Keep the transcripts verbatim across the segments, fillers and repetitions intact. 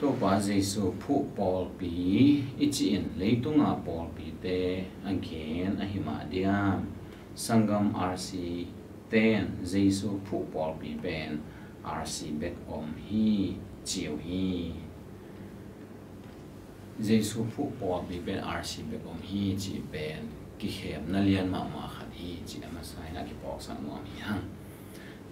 Topa Jesu phuh pawlpi i cih in leitunga pawlpite a gen ahi mah diam? Sanggam R C ten Jesu phuh pawlpi pen R C bek om hi ci uh hi. Jesu phuh pawlpi pen R C bek om hi cih pen kikhemna lian mahmah khat hi cih a masa in a kiphawksak nuam hi hang.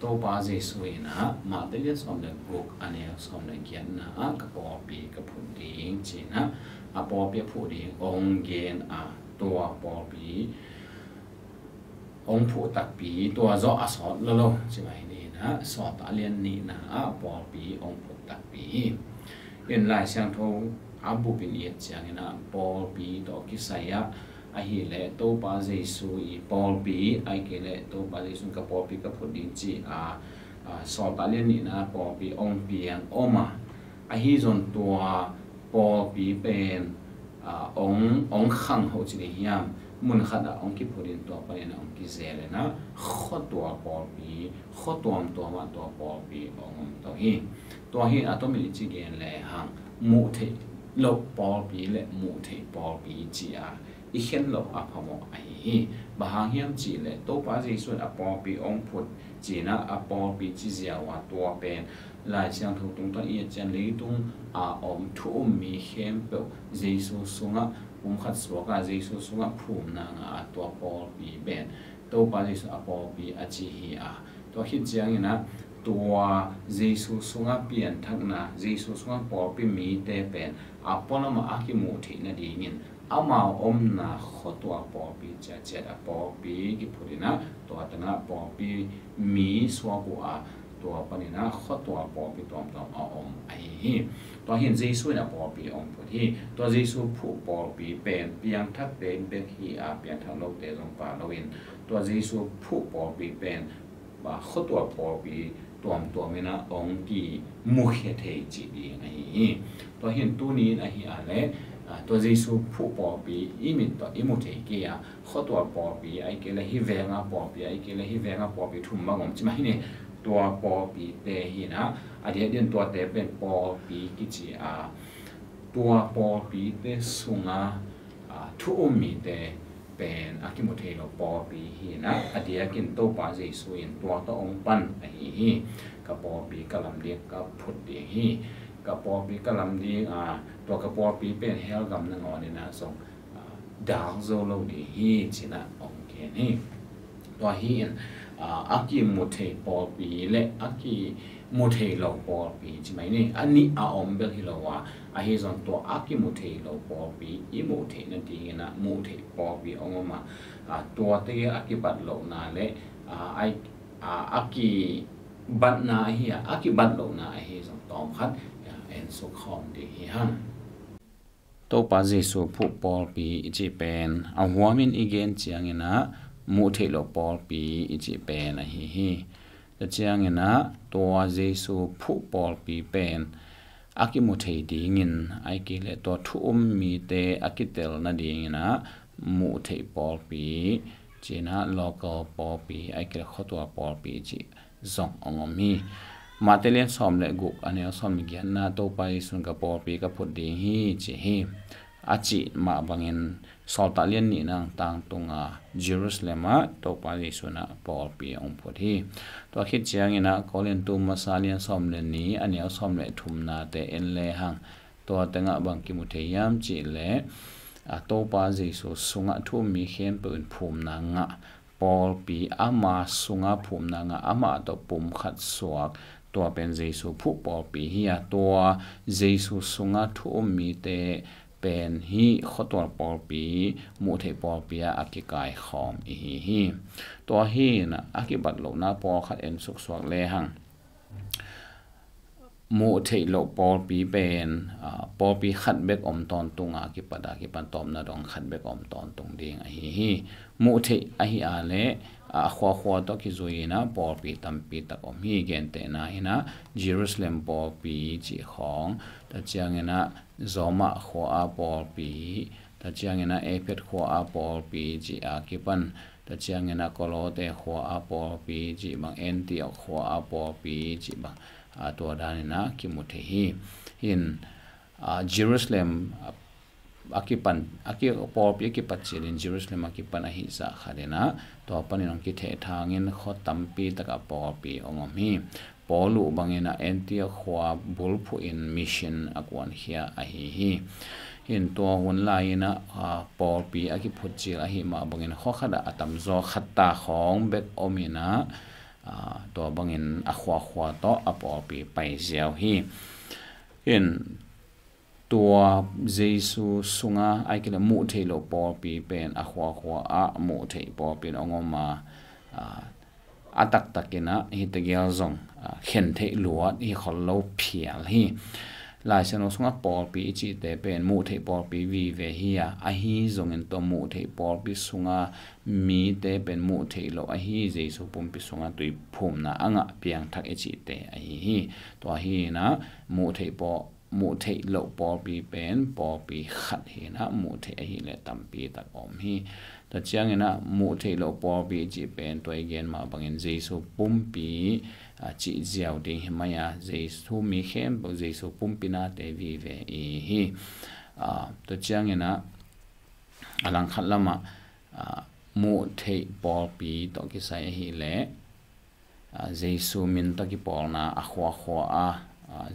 Topa Jesu in ah Mate lian sawm le guk a neu sawm le giatna ah ka pawlpi ka phut ding ci-in ah a pawlpi a phuh ding hong gen a, tua pawlpi hong phuh takpi tua zawh a sawt lolo ci mai ni in ah Sawltak lian nihna ah pawlpi hong phuh takpi hi. In Lai Siangtho a bupin i et ciangin ah pawlpi tawh kisai ah ahih leh Topa Jesu i pawlpi ahih kei leh Topa Jesu in ka pawlpi ka phut ding ci a, a, Sawltak lian nihna pawlpi hong piang om a, ahi zong tua pawlpi pen a, hong, hong khang hoh ci ding hiam, mun khat ah hong kiphut in tua panin ah hong kizel in ah khuatual pawlpi, khua tuamtuam ah tua pawlpi hong om to hi. Tua hi a tomin i ci gen le hang, muh theih loh pawlpi le muh theih pawlpi ci a i khen loh a phamawh ahi hi. Bang hang hiam cih leh Topa Jesu in a pawlpi hong phut ci-in ah a pawlpi ci ziau a, tua pen Lai Siangtho tungtawn i et ciang leitung a om thu um mi khempeuh Jesu sungah pumkhat suak a, Jesu sungah phumna ngah a, tua pawlpi pen Topa Jesu a pawlpi a ci hi a, tua khit ciangin ah tua Jesu sungah pianthakna, Jesu sungah pawlpi mite pen a pualam ah a kimuh theih nadingin amau omna khuatual pawlpi ciatciat a pawlpi kiphut in ah tua tengah pawlpi mi suak uh a, tua panin ah khuatual pawlpi tuamtuam a om ahi hi. Tua hi in Jesu in a pawlpi hong phut hi. Tua Jesu phuh pawlpi pen piangthakte bek hi a, piangthak lote zong pha loin tua Jesu phuh pawlpi pen a, khuatual pawlpi tuamtuam in ah hong kimukhia thei cih ding ahi hi. Tua hi in tuni in ahi a leh, a, tua Jesu phuh pawlpi i mit tawh i mu thei kei a, khuatual pawlpi ahih kei leh hih venga pawlpi ahih kei leh hih venga pawlpi thum bang om ci mai ni. Tua pawlpite hi in ah a diakdiak in tuate pen pawlpi kici a, tua pawlpite sunga, a, thu um mite pen a kimu thei lo pawlpi hi in ah a diakin Topa Jesu in tua tawh hong pan ahi hi. Ka pawlpi ka lam ding, ka phut ding hi. Ka pawlpi ka lam ding a, tua ka pawlpi pen hell gam nangawn in ah zong, a, dak zo lo ding hi ci-in ah hong gen hi. Tua hi in, a, a kimu thei pawlpi le a kimu thei lo pawlpi ci mai ni. A nih a om bek hi lo a, ahi zong tua a kimu thei lo pawlpi i muh theih nadingin ah muh theih pawlpi hong om a, a, tuate a kibat lohna le, a, a, a, a kibatna ahi a, a kibat lohna ahi zong tawmkhat, a, en suk khawm ding hi hang. Topa Jesu phuh pawlpi i cih pen a huamin i gen ciangin ah muh theih loh pawlpi i cih pen ahi hi. Tua ciangin ah tua Jesu phuh pawlpi pen a kimu thei dingin ahih kei leh tua thu um mite a kitel nadingin ah muh theih pawlpi ci-in ah local pawlpi ahih kei leh khuatual pawlpi cih zong hong om hi. Mate lian sawm le guk a neu sawm le giatna Topa Jesu in ka pawlpi ka phut ding hi ci hi. A cih mah bangin Sawltak lian nihna tangtunga Jerusalem ah Topa Jesu in ah pawlpi hong phut hi. Tua khit ciangin ah Korintu masa lian sawm le nih a neu sawm le thumnate en le hang, tua tengah bang kimu thei hiam cih leh, a, Topa Jesu sungah thu um mi khempeuh in phumna ngah pawlpi, ama sungah phumna ngah, amah tawh pumkhat suak, tua pen Jesu phuh pawlpi hi a, tua Jesu sungah thu um mite pen hih khuatual pawlpi, muh theih pawlpi ah a kikaikhawm i hi hi. Tua hi in a kibat lohna pawlkhat en suksuak le hang. Muh theih loh pawlpi pen, aa, pawlpi khat bek om tawntung a kipat a kipan tawpna dong khat bek om tawntung ding ahi hi. Muh theih ahi a leh, aa, a khuakhua tawh kizui in a pawlpi tampi tak om hi. Gentehna in a Jerusalem pawlpi cih khawng, tua ciangin a Roma khua a pawlpi, tua ciangin a Ephet khua a pawlpi cih a kipan, tua ciangin a Kolote khua a pawlpi cih bang, Antiok khua a pawlpi cih bang, a, tua danin a kimu thei hi. Hin, Jerusalem a kipan, a ki, pawlpi a kipat cilin Jerusalem a kipan ahih zah khatin ah, tua panin hong kithehthangin khua tampi takah pawlpi hong om hi. Paul uh bangin ah Antioch khua bulphuhin mission a kuankhia ahi hi. Hin tua hun lai-in ah pawlpi a kiphut cil ahi mah bangin khua khatah a tamzaw khatta khawng bek omin ah, tua bangin a khuakhua tawh a pawlpi pai ziau hi. Hin tua Jesu sunga ai kile muh theih loh pawlpi pen a khuakhua ah muh theih pawlpi in hong om a, a taktakin ah hite gel zong khen theih luat hi khol lo phial hi. Laisiangtho sungah pawlpi i cihte pen muh theih pawlpi vive hi a, ahi zongin tua muh theih pawlpi sunga mite pen muh theih loh ahi Jesu pumpi sunga tuiphumna a ngah piangthak i cihte ahi hi. Tua hi-in ah muh theih pawl muh theih loh pawlpi pen pawlpi khat hi-in ah muh theih ahih leh tampi tak om hi. Tua ciangin ah muh theih loh pawlpi i cih pen tua i gen mah bangin Jesu pumpi cih ziau ding hi mai a, Jesu mi khempeuh Jesu pumpi nate vive i hi. Tua ciangin ah a langkhat lamah muh theih pawlpi tawh kisai ahih leh Jesu min tawh kipawlna a khuakhua a,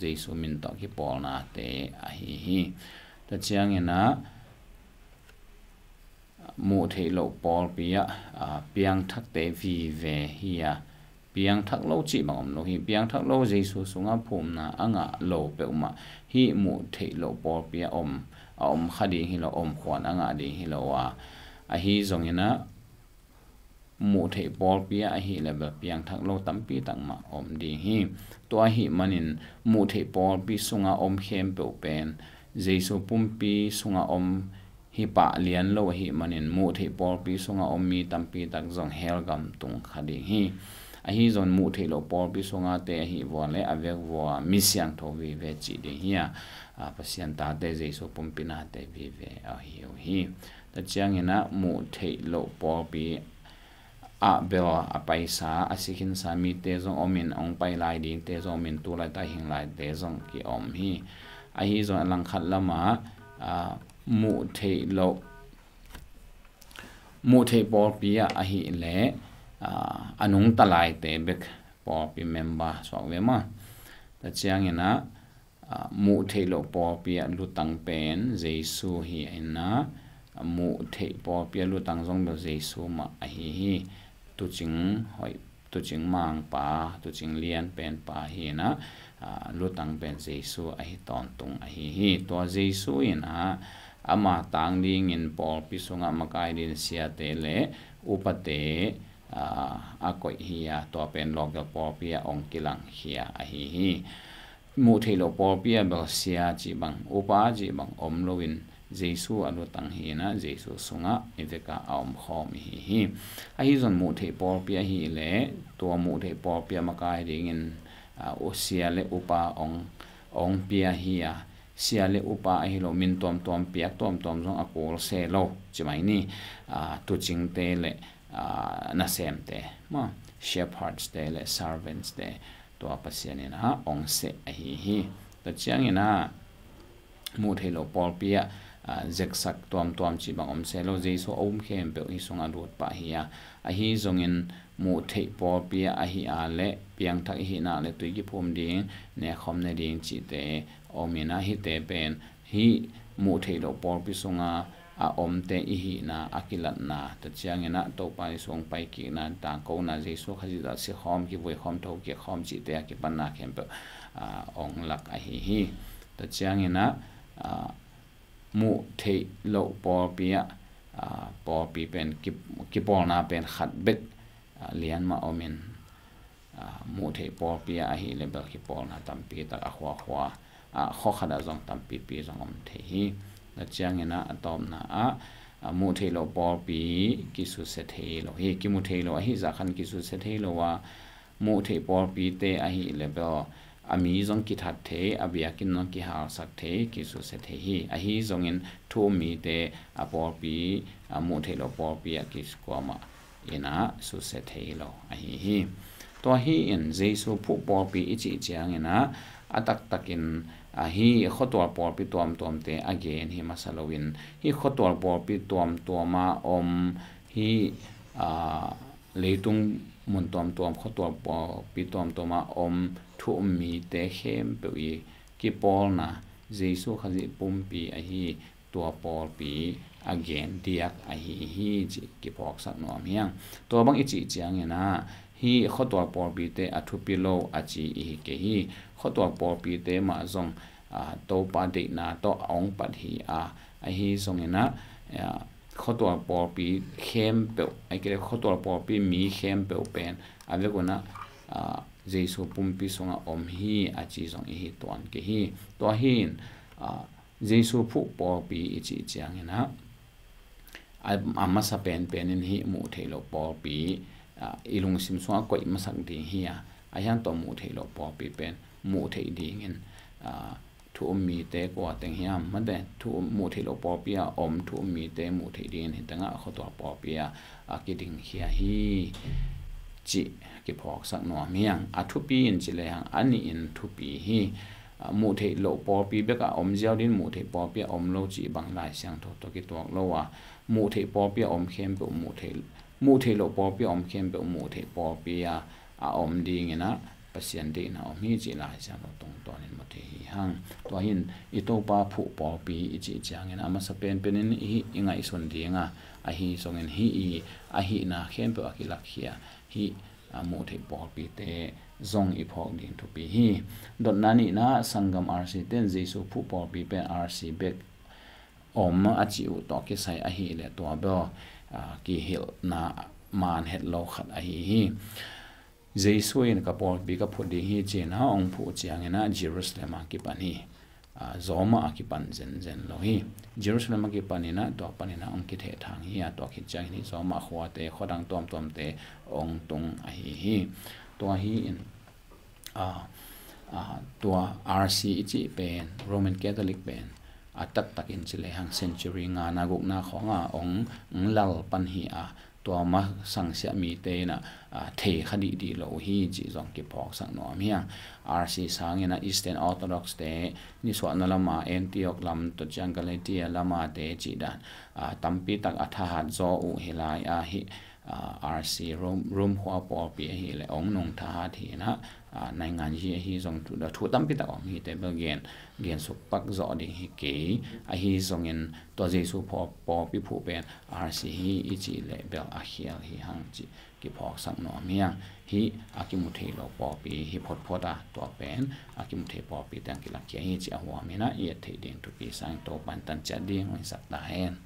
Jesu min tawh kipawlnate ahi hi. Tua ciangin ah muh theih loh pawlpi ah piangthakte vive hi a, piangthak lo cih bang om lo hi. Piangthak lo Jesu sungah phumna a ngah lo peuhmah hih muh theih loh pawlpi ah om, a om kha ding hi lo, om khuan a ngah ding hi lo a, ahi zongin ah muh theih pawlpi ah ahih leh bel piangthak lo tampi tak mah om ding hi. Tua ahih manin muh theih pawlpi sunga om khempeuh pen Jesu pumpi sunga om hi pah lian lo ahih manin muh theih pawlpi sunga om mi tampi tak zong hell gam tung kha ding hi. Ahi zongin muh theih loh pawlpi sunga te ahih vua leh a vek vua mi siangtho vive cih ding hi a, Pasian tate Jesu pumpi nate vive ahi uh hi. Tua ciangin ah muh theih loh pawlpi ah bel a paisa a sikhinsa mite zong omin, hong pai lai dingte zong omin, tu laitah hing laite zong ki-om hi. Ahi zong a langkhat lamah muh theih loh, muh theih pawlpi ah ahih leh a nungta laite bek pawlpi member suak ve maw. Tua ciangin ah muh theih loh pawlpi ah lutang pen Jesu hi a, in ah muh theih pawlpi ah lutang zong bel Jesu mah ahi hi. Tuucing hoih, tuucing mangpa, tuucing lian penpa hi in ah lutang pen Jesu ahi tawntung ahi hi. Tua Jesu in ah ama tang dingin pawlpi sungah makai dingin siate le upate a koih hi a, tua pen local pawlpi ah hong kilangkhia ahi hi. Muh theih loh pawlpi ah bel sia cih bang, upa cih bang om loin Jesu a lutang hi in ah Jesu sungah i vekah a omkhawm ihi hi. Ahi zong muh theih pawlpi ahih leh tua muh theih pawlpi ah makai dingin sia le upa hong pia hi a, sia le upa ahi lo, min tuamtuam piak tuamtuam zong a kul se lo ci mai ni. Tuucingte le nasemte, shepherds te le servants te, tua Pasian in ah hong seh ahi hi. Tua ciangin ah muh theih loh pawlpi ah zeksak tuamtuam cih bang om se lo, Jesu a um khempeuh hih sungah lut pah hi a, ahi zongin muh theih pawlpi ah ahi a leh piangthak i hihna le tui kiphum ding, nekhawm ne ding cihte om in ah hihte pen hih muh theih loh pawlpi sunga a omte i hihna a kilatna, tua ciangin ah Topa Jesu hong paikikna, tangkona, Jesu Khazih zah sikhawm, kivuikhawm, thokikkhawm cihte a kipanna khempeuh hong lak ahi hi. Tua ciangin ah muh theih loh pawlpi ah pawlpi pen kipawlna pen khat bek lian mah omin, muh theih pawlpi ah ahih leh bel kipawlna tampi tak a khuakhua ah, khua khat ah zong tampipi zong om thei hi. Tua ciangin ah a tawpna ah muh theih loh pawlpi kisusia thei lo hi. Kimu thei lo ahih zah khan kisusia thei lo a, muh theih pawlpite ahih leh bel a mi zong kithat thei, a biakinn zong kihalsak thei, kisusia thei hi. Ahi zongin thu um mite a pawlpi, a muh theih loh pawlpi ah kikuamah in ah susia thei lo ahi hi. Tua hi-in Jesu phuh pawlpi i cih ciangin ah a taktakin a, hih khuatual pawlpi tuamtuamte a gen hi masa loin, hih khuatual pawlpi tuamtuama om, hih, a, leitung mun tuamtuam, khuatual pawlpi tuamtuama om thu um mite khempeuh i kipawlna, Jesu Khazih pumpi ahi tua pawlpi a gen diak ahi hi cih kiphawksak nuam hi hang. Tua bang i cih ciangin ah, hih khuatual pawlpite a thupi lo a ci i hi kei hi. Khuatual pawlpite mah zong, a, Topa deihna tawh a ong pat hi a, ahi zongin ah, a, khuatual pawlpi khempeuh, a, khuatual pawlpi mi khempeuh pen a vekun ah, a, Jesu pumpi sungah om hi a ci zong i hi tuan kei hi. Tua hi in, a, Jesu phuh pawlpi i cih ciangin ah, a, a masa penpen in hih muh theih loh pawlpi, a, i lungsim sungah koih masak ding hi a, a hiang tawh muh theih loh pawlpi pen muh theih dingin, a, thu um mite kua teng hiam, mate, thu um, muh theih loh pawlpi a om thu um mite muh theih dingin hi tengah khuatual pawlpi a, a kidingkhia hi cih kiphawksak nuam hi hang. A thupi in ci lehang a nih in thupi hi. A, muh theih loh pawlpi bekah om ziau ding, muh theih pawlpi a om lo cih bang Lai Siangtho tawh kituak lo a, muh theih pawlpi a om khempeuh muh theih, muh theih loh pawlpi a om khempeuh muh theih pawlpi a, a om dingin ah Pasian deihna om hi cih Lai Siangtho tungtawnin mu thei hi hang. Tua hi in i Topa phuh pawlpi i cih ciangin a masa penpen in hih i ngaihsun ding a, ahi zongin hih i a hihna khempeuh a kilakkhia hih, a, muh theih pawlpite zong i phawk ding thupi hi. Dotna nihna, sanggam R C te in Jesu phuh pawlpi pen R C bek om a cih uh tawh kisai ahih leh tua bel, a, kihilhna man het lo khat ahi hi. Jesu in ka pawlpi ka phut ding hi ci-in a ong phuh ciangin ah Jerusalem a kipan hi. A, Rome a kipan zenzen lo hi. Jerusalem a kipan in ah tua panin ah ong kithehthang hi a, tua khit ciangin hih Rome khuate, khuadang tuamtuamte ong tung ahi hi. Tua hi in, a, a, tua R C i cih pen, Roman Catholic pen, a taktakin ci lehang century ngana gukna khawngah ong, ong lal pan hi a, tua masang siah mite in ah, a, thei kha dihdih lo uh hi cih zong kiphawksak nuam hi hang. R C sangin ah Eastern Orthodox te, nisuahna lama Antioch lam, tua ciang Galatia lama te cih dan, a, tampi tak a thahat zaw uh hi lai a, hih, a, R C Rome, Rome khua pawlpi ahih leh ong nung thahat hi in ah, a, naingan hi ahi zong thu, thu tampi tak om hi, te bel gen, gen suk pak zawh ding hi kei. Ahi zongin tua Jesu phaw-, pawlpi phuh pen R C hi i cih leh bel a khial hi hang cih kiphawksak nuam hi hang. Hih a kimu thei lo pawlpi hi photphot a, tua pen a kimu thei pawlpi teng kilakkhia hi cih a huam in ah i et theih ding thupi sangin Topa in tan ciat ding hong hisak ta hen.